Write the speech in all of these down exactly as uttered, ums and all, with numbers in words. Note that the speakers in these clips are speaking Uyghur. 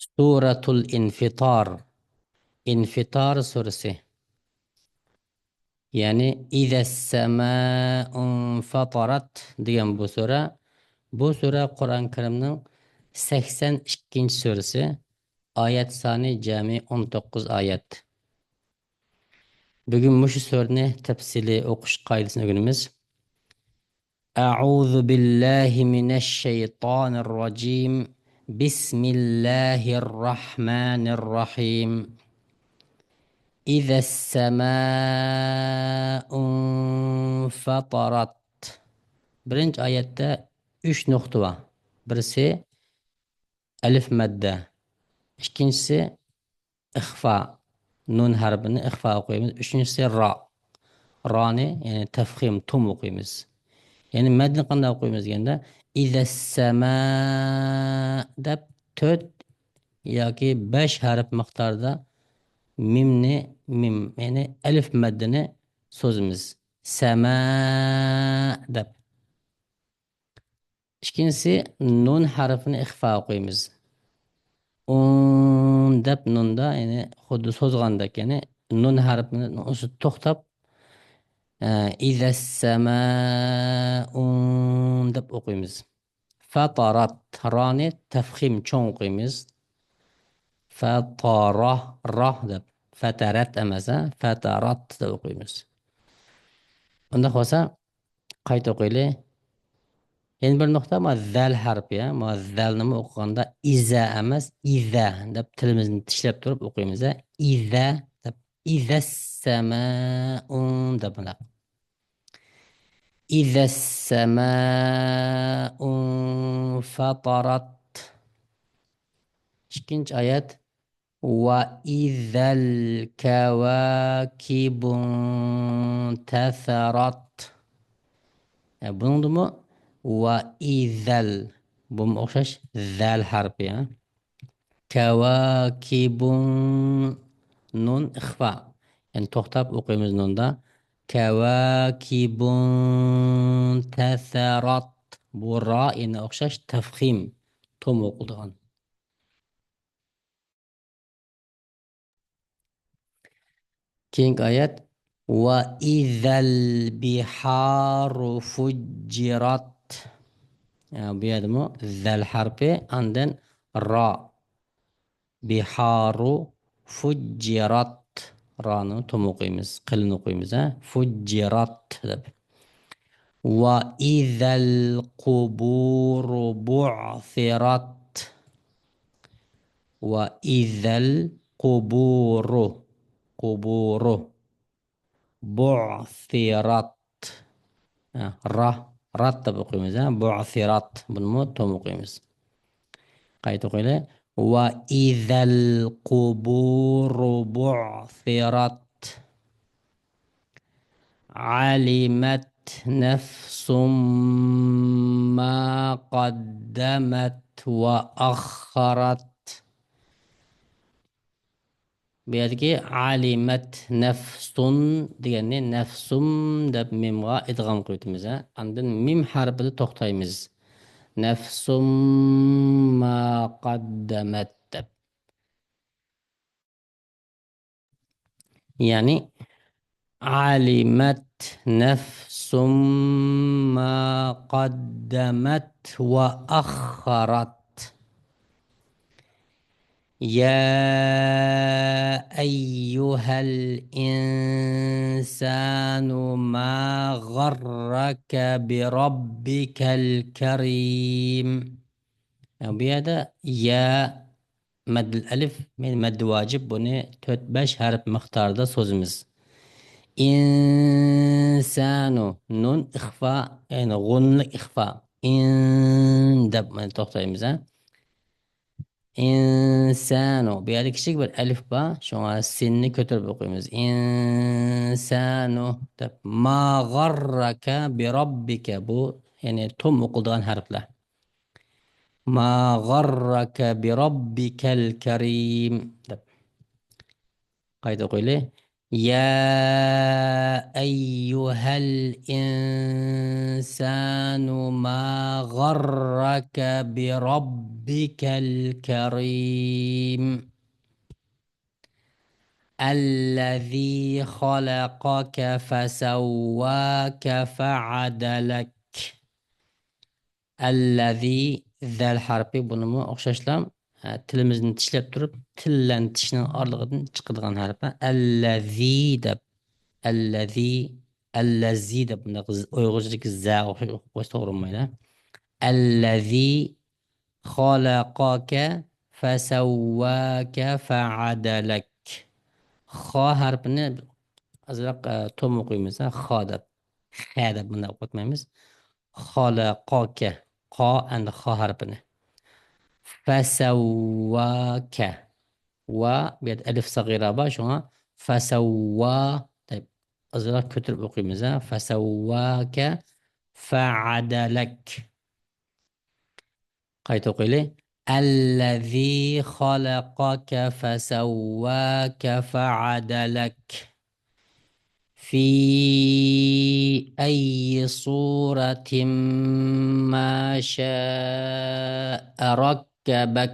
سورة الانفطار. ئىنفىتار سۈرىسى. يەنى إذا السماء انفطرت دېگەن بۇ سۈرە. بۇ سۈرە قۇرئان كەرىمنىڭ سەكسەن ئىككىنچى سۈرىسى. ئايەت سانى جەمئىي ئون توققۇز ئايەت. بۈگۈن مۇشۇ سۈرىنى تەپسىلىي ئوقۇش قائىدىسىنى ئۆگىنىمىز. أعوذ بالله من الشيطان الرجيم. بسم الله الرحمن الرحيم. إذا السماء انفطرت. بىرىنچى ئايەتتە ئۈچ نۇقتا بار. بىرسى ئەلىف مەددە. ئىككىنچىسى ئىخفا. نۇن ھەرپىنى ئىخفا ئوقۇيمىز. ئۈچىنچىسى را. رانى، يەنى تەفخىم، توم ئوقۇيمىز. يەنى مەدنى قانداق ئوقۇيمىز دېگەندە، إذا السماء دەپ تۆت ياكى بەش ھەرپ مىقدارىدا مىمنى، مىم، يەنى ئەلىف مەددىنى سوزىمىز. سەما دەپ. ئىككىنچىسى، نۇن ھەرپىنى ئىخفا ئوقۇيمىز. ئۇن دەپ نۇندا، يەنى خۇددى سوزغاندەك، يەنى نۇن ھەرپىنى ئۇنسىز توختاپ، ئە، إذا السماء دەپ ئوقۇيمىز. فطرت، رانى تەفخىم چوڭ ئوقۇيمىز. فطرة، را دەپ. فترت ئەمەس، ھە؟ فطرت دەپ ئوقۇيمىز. ئۇنداق بولسا، قايتا ئوقۇيلى. يەنە بىر نۇقتا، ما زەل ھەرپى، ھە؟ ما زەلنىمۇ ئوقۇغاندا ئىزە ئەمەس، ئىزە دەپ تىلىمىزنى چىشلەپ تۇرۇپ ئوقۇيمىز، ھە؟ ئىزە دەپ. إذا السماء دەپ بۇنداق. إذا السماء انفطرت. ئىككىنچى ئايەت. وإذا الكواكب انتثرت. يا، بۇنىڭدىمۇ وإذا ال، بۇمۇ ئوخشاش زەل ھەرپى، يا. كواكب، نۇن ئىخفا. يەنى توختاپ ئوقۇيمىز نۇندا. كواكب انتثرت. بۇ را يەنە ئوخشاش تەفخىم، توم ئوقۇلىدىغان. كېيىنكى ئايەت. وإذا البحار فجرت. يا، بۇ يەردىمۇ زەل ھەرپى، ئاندىن را. بحار فجرت. رانى توم ئوقۇيمىز، قېلىن ئوقۇيمىز، ھە؟ فجرت دەپ. وإذا القبور بعثرت. وإذا القبور، قبور. بعثرت. ھە، را، رات دەپ ئوقۇيمىز، ھە؟ بعثرت. بۇنىمۇ توم ئوقۇيمىز. قايتا ئوقۇيلى. وإذا القبور بعثرت. علمت نفس ما قدمت وأخرت. بۇ يەردىكى علمت نفس دېگەننى نەفسۇم دەپ مىمغا ئىدغام قىلىۋېتىمىز، ھە. ئاندىن مىم ھەرپىدە توختايمىز. نفس ما قدمت دەپ. يەنى علمت نفس ما قدمت وأخرت. يا أيها الإنسان ما غرك بربك الكريم. يا، بۇ يەردە يا مەددىل ئەلىف، يەنى مەددى ۋاجىپ، بۇنى تۆت بەش ھەرپ مىقدارىدا سوزىمىز. ئىنسانۇ، نۇن ئىخفا، يەنى غۇننىلىك ئىخفا. ئىن دەپ مانا توختايمىز، ھە. ئىنسانۇ. بۇ يەردە كىچىك بىر ئەلىف بار، شۇڭا سىننى كۆتۈرۈپ ئوقۇيمىز. ئىنسانۇ دەپ. ما غەررەكە بىرەببىكە. بۇ، يەنى توم ئوقۇلىدىغان ھەرپلەر. ما غەررەكە بىرەببىكەل كەرىم دەپ. قايتا ئوقۇيلى. يا أيها الإنسان ما غرك بربك الكريم الذي خلقك فسواك فعدلك. ئەللەزى، زەل ھەرپى، بۇنىمۇ ئوخشاشلا، ئە، تىلىمىزنى چىشلەپ تۇرۇپ، تىل بىلەن چىشنىڭ ئارىلىقىدىن چىقىدىغان ھەرپ. ئەللەزى دەپ، ئەللەزى، ئەللەزى دەپ، بۇنداق ز-، ئۇيغۇرچىدىكى زەگە ئوخشاش ئوقۇپ قويسا توغرا بولمايدۇ. ئەللەزى خەلەقەكە فەسەۋۋاكە فەئەدەلەك. خا ھەرپىنى ئازراق، ئە، توم ئوقۇيمىز، ھە، خا دەپ. خە دەپ بۇنداق ئوقۇتمايمىز. خەلەقەكە. قا ئەند خا ھەرپىنى. فەسەۋۋاكە. ۋا، بۇ يەردە ئەلىف سەغىرە بار، شۇڭا فەسەۋۋا دەپ ئازراق كۆتۈرۈپ ئوقۇيمىز، ھە. فەسەۋۋاكە فەئەدەلەك. قايتا ئوقۇيلى. الذي خلقك فسواك فعدلك في أي صورة ما شاء ركبك.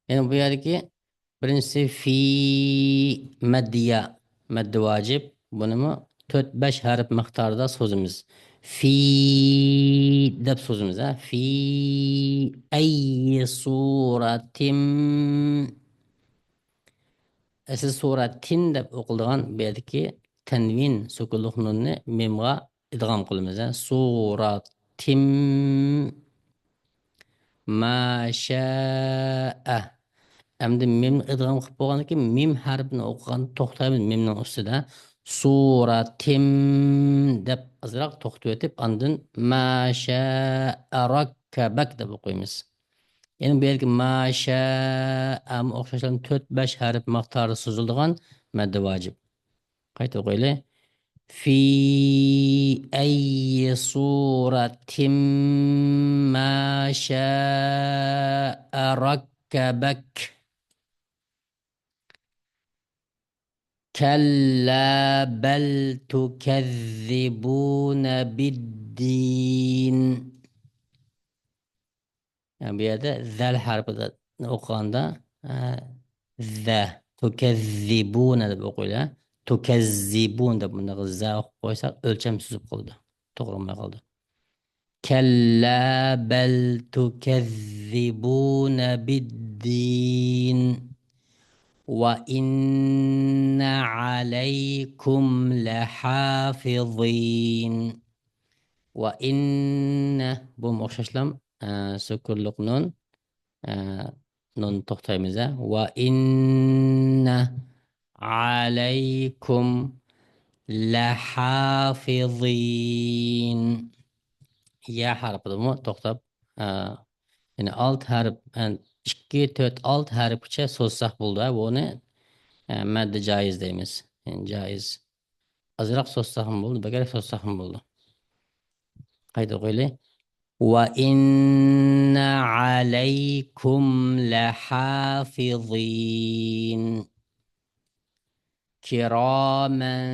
يەنى بۇ يەردىكى بىرىنچىسى في مەددىيە، مەددى ۋاجىپ. بۇنىمۇ تۆت، بەش ھەرپ مىقدارىدا سوزىمىز. في دەپ سوزىمىز، ھە. في أي صورة. ئەسلى سورەتىن دەپ ئوقۇلىدىغان بۇ يەردىكى تەنۋىن سۈكۈنلۈك نۇننى مىمغا ئىدغام قىلىمىز، ھە. سورەتىم ما شاء. ئەمدى مىمنى ئىدغام قىلىپ بولغاندىن كېيىن مىم ھەرپىنى ئوقۇغاندا توختايمىز مىمنىڭ ئۈستىدە. سورەتىم دەپ ئازراق توختىۋېتىپ، ئاندىن ما شاء رەككەبەك دەپ ئوقۇيمىز. يەنى بۇ يەردىكى ما شاءمۇ ئوخشاشلا تۆت، بەش ھەرپ مىقدارى سوزۇلىدىغان مەددى ۋاجىپ. قايتا ئوقۇيلى. في أي صورة ما شاء ركبك. كلا بل تكذبون بالدين. يەنى بۇ يەردە زەل ھەرپىنى ئوقۇغاندا، ئە، زە، تۇكەززىبۇنە دەپ ئوقۇيلى. تۇكەززىبۇن دەپ بۇنداق زە ئوقۇپ قويساق، ئۆلچەم سۈزۈپ قالىدۇ. توغرا بولماي قالىدۇ. كەللا بەل تۇكەززىبۇنە بىددىن. ۋە ئىننە ئەلەيكۇم لەھافىزىن. ۋە ئىننە، بۇمۇ ئوخشاشلا، ئە، سۈكۈنلۈك نۇن، ئە، نۇن توختايمىز، ھە. ۋە ئىننە ئەلەيكۇم لەھافىزىن. يە ھەرپىدىمۇ توختاپ، ئە، يەنى ئالتە ھەرپ، ئە، ئىككى، تۆت، ئالتە ھەرپكىچە سوزساق بولىدۇ، ھە. بۇنى، ئە، مەددى جايىز دەيمىز. يەنى جايىز. ئازراق سوزساقمۇ بولىدۇ، بەكرەك سوزساقمۇ بولىدۇ. قايتا ئوقۇيلى. ۋە ئىننە ئەلەيكۇم لەھافىزىن. كىرامەن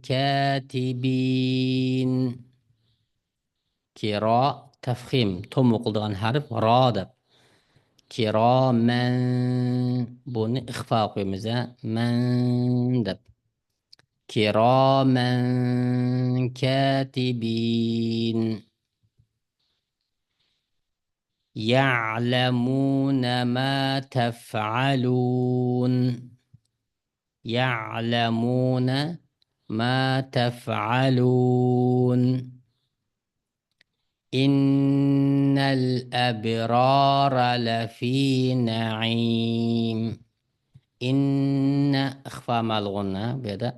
كاتىبىن. كىرا، تەفخىم، توم ئوقۇلىدىغان ھەرپ، را دەپ. كىرامەن، بۇنى ئىخفا ئوقۇيمىز، ھە، مەن دەپ. كىرامەن كاتىبىن. يعلمون ما تفعلون. يعلمون ما تفعلون. إن الأبرار لفي نعيم. ئىننە ئىخفا مەلغۇنە، بۇ يەردە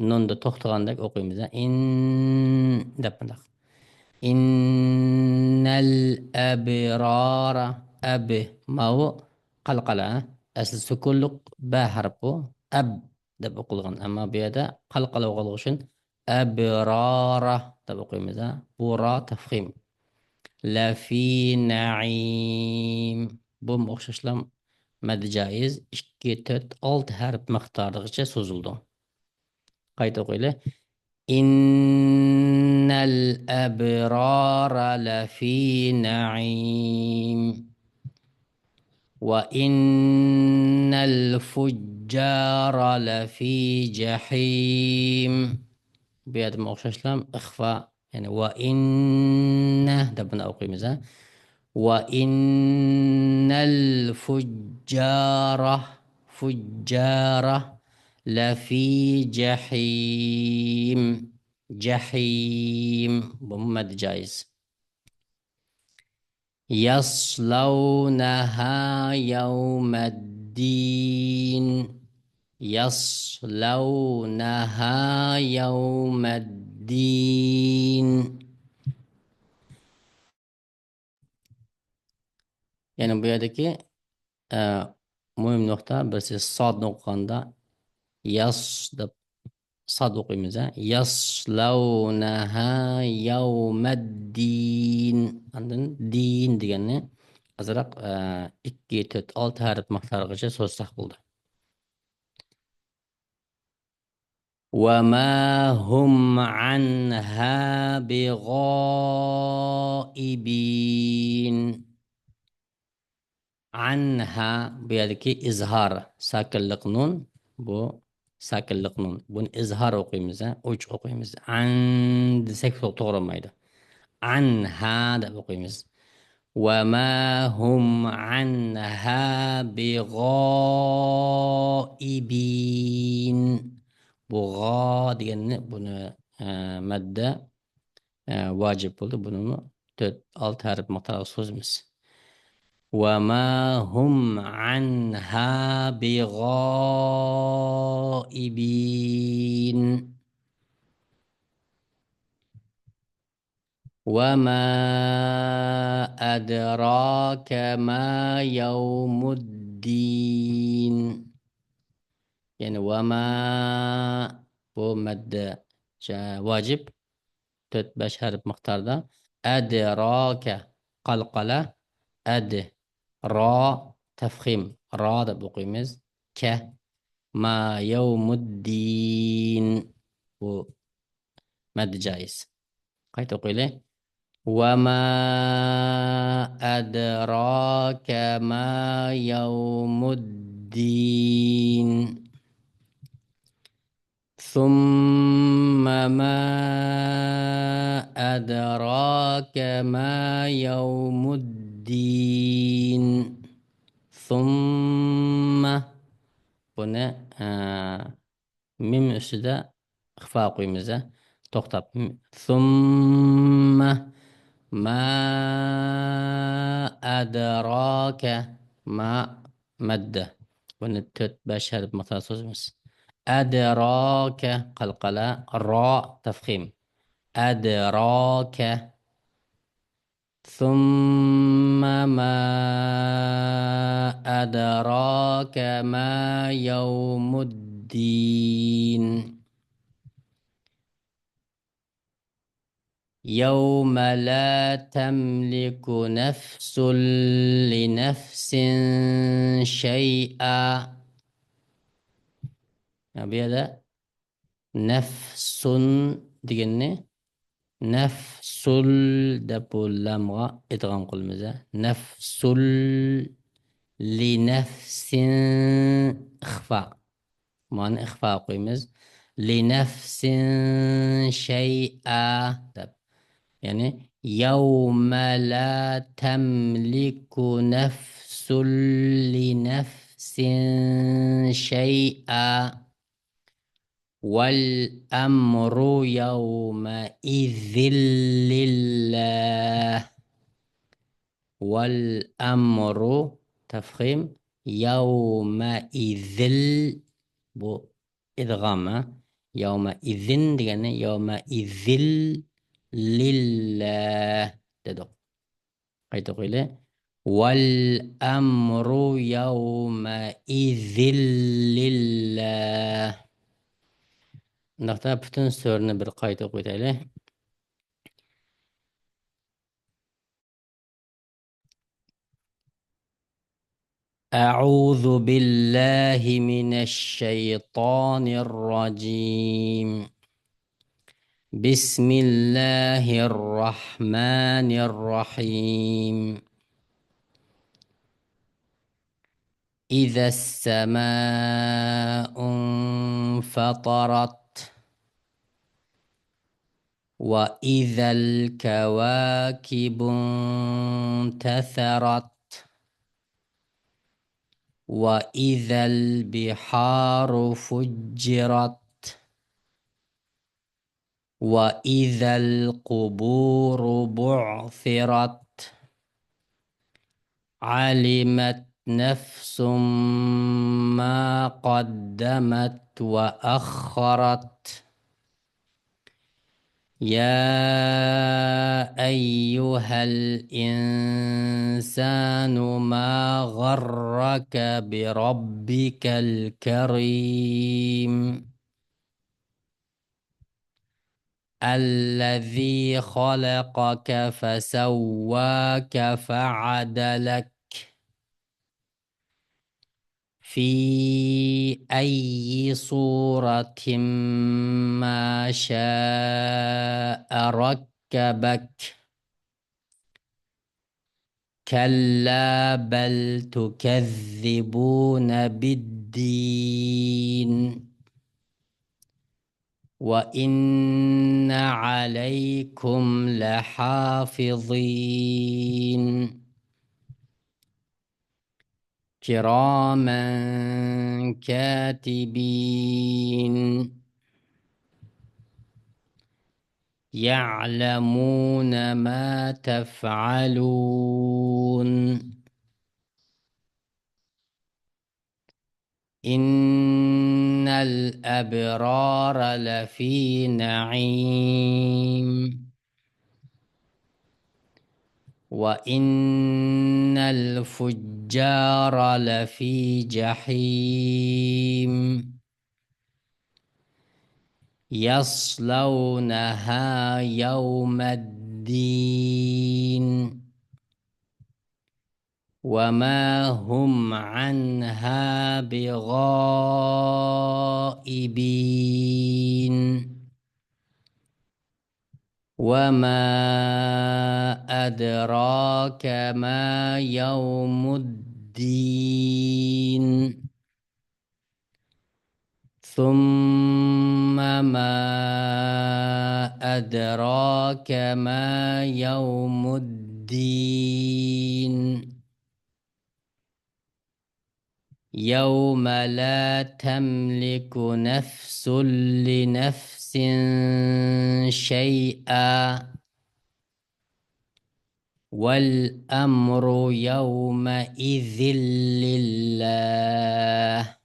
نۇندا توختىغاندەك ئوقۇيمىز. ئىن دەپ مۇنداق. إن الأبرار. ئەب. ماۋۇ قالقالا. ئەسلى سۈكۈنلۈك بە ھەرپى بۇ. ئەب دەپ ئوقۇلغان. ئەمما بۇ يەردە قالقالا بولغانلىقى ئۈچۈن ئەبرارا دەپ ئوقۇيمىز، ھە. بۇ را تەفخىم. لەفى نەئىم. بۇمۇ ئوخشاشلا مەددى جائىز، ئىككى، تۆت، ئالتە ھەرپ مىقدارىغىچە سوزۇلىدۇ. قايتا ئوقۇيلى. إن الأبرار لفي نعيم وإن الفجار لفي جحيم. بۇ يەردىمۇ ئوخشاشلا ئىخفا، يەنى ۋە ئىننە دەپ بۇنى ئوقۇيمىز، ھە. ۋە ئىننەل فۇججارە، فۇججارە لەفى جەھىم. جەھىم. بۇمۇ مەددى جائىز. يصلونها يوم الدين. يصلونها يوم الدين. يەنى بۇ يەردىكى، ئە، مۇھىم نۇقتا، بىرسى سادنى ئوقۇغاندا ياس دەپ ساد ئوقۇيمىز، ھە؟ يصلونها يوم الدين. ئاندىن دىن دېگەننى ئازراق، ئە، ئىككى، تۆت، ئالتە ھەرپ مىقدارىغىچە سوزساق بولدى. وما هم عنها بغائبين. عنها، بۇ يەردىكى ئىزھار، ساكىنلىق نۇن، بۇ ساكىنلىق نۇن. بۇنى ئىزھار ئوقۇيمىز، ھە؟ ئوچۇق ئوقۇيمىز. عن دېسەك تو-، توغرا بولمايدۇ. عنها دەپ ئوقۇيمىز. وما هم عنها بغائبين. بۇ غا دېگەننى، بۇنى، ئە، مەددە، ئە، ۋاجىپ بولدى. بۇنىمۇ تۆت، ئالتە ھەرپ مىقدارغا سوزىمىز. وما هم عنها بغائبين. وما أدراك ما يوم الدين. يەنى ۋە ما، بۇ مەددە جا-، ۋاجىپ، تۆت، بەش ھەرپ مىقداردا. ئەدراكە، قالقالە، ئەد، را، تەفخىم، را دەپ ئوقۇيمىز. كە، ما يومۇددىن. بۇ مەددى جائىز. قايتا ئوقۇيلى. وما أدراك ما يوم الدين. ثم ما أدراك ما يوم الدين. ثم. بۇنى، ئە، مىم ئۈستىدە ئىخفا قويىمىز، ھە. توختاپ. ثم ما أدراك. ما مەددە. بۇنى تۆت، بەش ھەرپ مىقداردا سوزىمىز. أدراك، قالقالە، را، تەفخىم. أدراك. ثم ما أدراك ما يوم الدين. يوم لا تملك نفس لنفس شيئا. بۇ يەردە نەفسۇن دېگەننى نەفسۇل دەپ بۇ لامغا ئىدغام قىلىمىز. نەفسۇل لىنەفسىن ئىخفا. مانى ئىخفا قويىمىز. لىنەفسىن شەيئا دەپ. يەنى يومە لا تەملىكۇ نەفسۇل لىنەفسىن شەيئا. والأمر يومئذ لله. والأمر تفخيم يومئذ، بۇ ئىدغام، ھە؟ يومئذ دېگەننى يومئذ لله دېدۇق. قايتا ئوقۇيلى. والأمر يومئذ لله. ئۇنداقتا پۈتۈن سۈرىنى بىر قايتا ئوقۇۋېتەيلى. أعوذ بالله من الشيطان الرجيم. بسم الله الرحمن الرحيم. إذا السماء انفطرت. وإذا الكواكب انتثرت. وإذا البحار فجرت. وإذا القبور بعثرت. علمت نفس ما قدمت وأخرت. يا أيها الإنسان ما غرك بربك الكريم. الذي خلقك فسواك فعدلك. في أي صورة ما شاء ركبك. كلا بل تكذبون بالدين. وإن عليكم لحافظين. كراما كاتبين. يعلمون ما تفعلون. إن الأبرار لفي نعيم. وإن الفجار لفي جحيم. يصلونها يوم الدين. وما هم عنها بغائبين. وما أدراك ما يوم الدين. ثم ما أدراك ما يوم الدين. يوم لا تملك نفس لنفس شيئا والأمر يومئذ لله.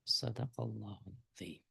صدق الله العظيم.